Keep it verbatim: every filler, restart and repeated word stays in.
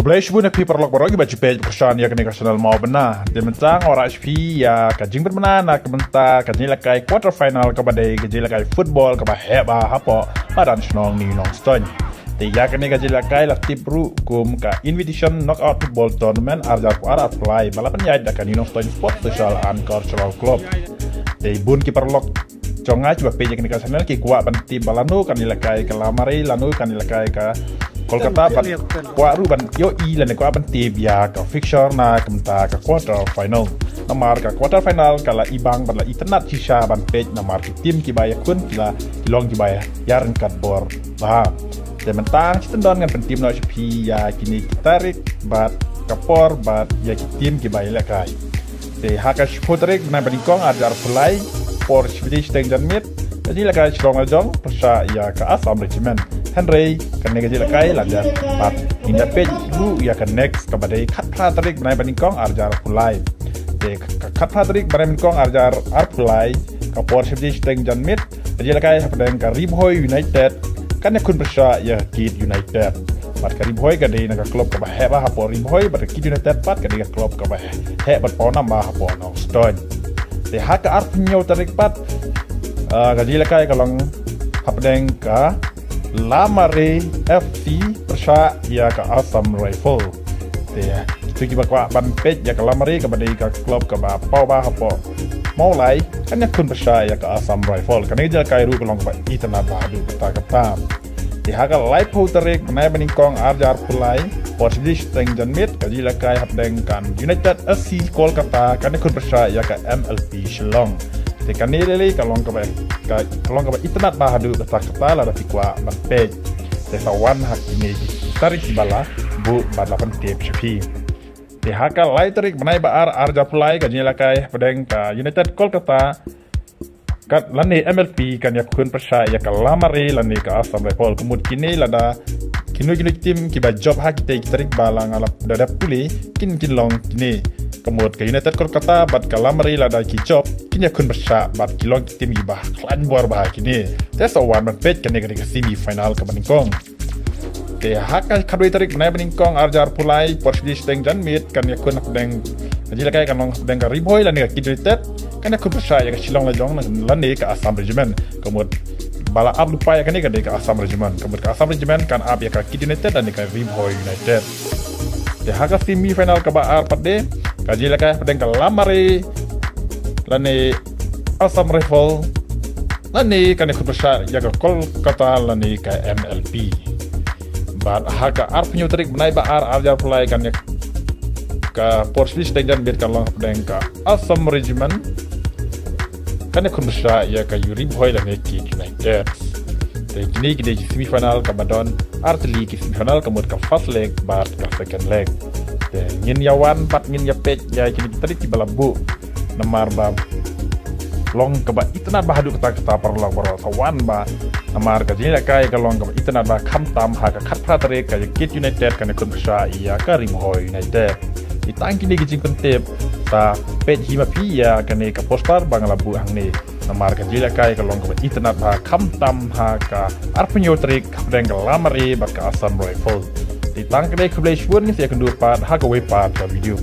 Khublei shibun ïa phi paralok baroh kiba ju peit kyrshan ïa kane ka channel Mawbynna. Te mynta nga wanrah sha phi ïa ka jingpynbna na ka bynta ka jingïalehkai quarter final kaba dei ka jingïalehkai football kaba heh bha hapoh madan shnong New Nongstoiñ. Te ïa kane ka jingïalehkai la tip ruh kum ka Invitation Knockout Football Tournament ar hajar arphew lai ba la pynïaid da ka New Nongstoiñ Sports Social and Cultural Club. Te bun ki paralok jong nga kiba peit ïa kane ka channel ki kwah ban tip ba lano kan ïalehkai ka Lamare, lano kan ïalehkai ka Kolkata, bad kwah ruh ban ïohi lane kwah ban tip ïa ka fixture na ka bynta ka quarter final. Namar ka quarter final ka la ibang bad la itynnad shisha ban peit namar ki team kiba ïakhun ki la ki long kiba ïaryngkat bor bha. Te mynta shi tyndon ngan pyntip noh sha phi ïa kine ki tarik bad ka por bad ïa ki team kiba ïalehkai. Te ha ka shiphew tarik bnai ba nyngkong ar hajar arphew lai, por shiphew shiteng janmiet, ka jingïalehkai shlong la jong pyrshah ïa ka Assam Regiment. Hynrei kane ka jingïalehkai la dep pat ngin ïa peit ruh ïa ka next kaba dei khatphra tarik bnai ba nyngkong ar hajar arphew lai. Te ka khatphra tarik bnai ba nyngkong ar hajar arphew lai, ka por shiphew shiteng janmiet, ka jingïalehkai hapdeng ka Ri Bhoi United kan ïakhun pyrshah ïa ka Kit United. Bad ka Ri Bhoi ka dei na ka club kaba heh bha hapoh Ri Bhoi, bad ka Kit United pat ka dei ka club kaba heh bad pawnam bha hapoh Nongstoiñ. Te ha ka arphew hynñiew tarik pat, ah, ka jingïalehkai ka long hapdeng ka Lamare F C pyrshah ïa ka Assam Rifle. Te kito kiba kwah ban peit ïa ka Lamare kaba dei ka club kaba paw bha hapoh Mawlai kan ïakhun pyrshah ïa ka Assam Rifle. Kane ka jingïalehkai ruh ka long kaba itynnad bha haduh katta katta. Te ha ka laiphew tarik bnai ba nyngkong ar hajar arphew lai, por shiphew shiteng janmiet, ka jingïalehkai hapdeng ka United S C Kolkata kan ïakhun pyrshah ïa ka M L P Shillong. Te kane lei lei ka long kaba ka long kaba itynnad bha haduh katta katta lada phi kwah ban peit. Te sa wan ha kine ki tarik kiba la buh bad la pyntip sha phi. Te ha ka lai tarik bnai ba ar ar hajar arphew lai, ka jingïalehkai hapdeng ka United Kolkata kat lane M L P kan ïakhun pyrshah ïa ka Lamare lane ka Assam Rifle. Ka mut kine lada kino kino ki team kiba jop ha kitei ki tarik ba la nga la da dep pule kin kin long kine. Ka mut ka United Kolkata bad ka Lamare lada ki jop kin ïakhun pyrshah bad ki long ki team kiba khlaiñ bor bha kine. Te sa wan ban peit kane ka dei ka semi final kaba nyngkong. Te ha ka khatwei tarik bnai ba nyngkong ar hajar arphew lai, por shiphew shiteng janmiet kan ïakhun hapdeng, ka jingïalehkai kan long hapdeng ka Ri Bhoi lane ka Kit United kan ïakhun pyrshah ïa ka Shillong Lajong lane ka Assam Regiment. Ka mut ba la ap lypa ïa kane ka dei ka Assam Regiment. Ka mut ka Assam Regiment kan ap ïa ka Kit United lane ka Ri Bhoi United. Te ha ka semi final kaba ar pat de, ka jingïalehkai hapdeng ka Lamare lane Assam Rifle lane kan ïakhun pyrshah ïa ka Kolkata lane ka M L P. Bad ha ka arphew hynñiew tarik bnai ba ar ar hajar arphew lai, kan ïa ka por shiphew shiteng janmiet kan long hapdeng ka Assam Regiment kan ïakhun pyrshah ïa ka Ri Bhoi lane Kit United. Te kine ki dei ki semi final kaba don ar tylli ki semi final, ka mut ka first leg bad ka second leg. Te ngin ïa wan bad ngin ïa peit ïa kine ki tarik kiba la buh namar ba long kaba itynnad bha haduh katta katta paralok baroh. Sa wan bha namar ka jingïalehkai ka long kaba itynnad bha, khamtam ha ka khatphra tarik ka Kit United kan ïakhun pyrshah ïa ka Ri Bhoi United. Te tang kine ki jingpyntip, sa peit hi ma phi ïa kane ka poster ba nga la buh hangne. Namar ka jingïalehkai ka long kaba itynnad bha, khamtam ha ka arphew hynñiew tarik hapdeng ka Lamare bad ka Assam Rifle. Te tang kane, khublei shibun, ngin sa ïakynduh pat ha kawei pat ka video.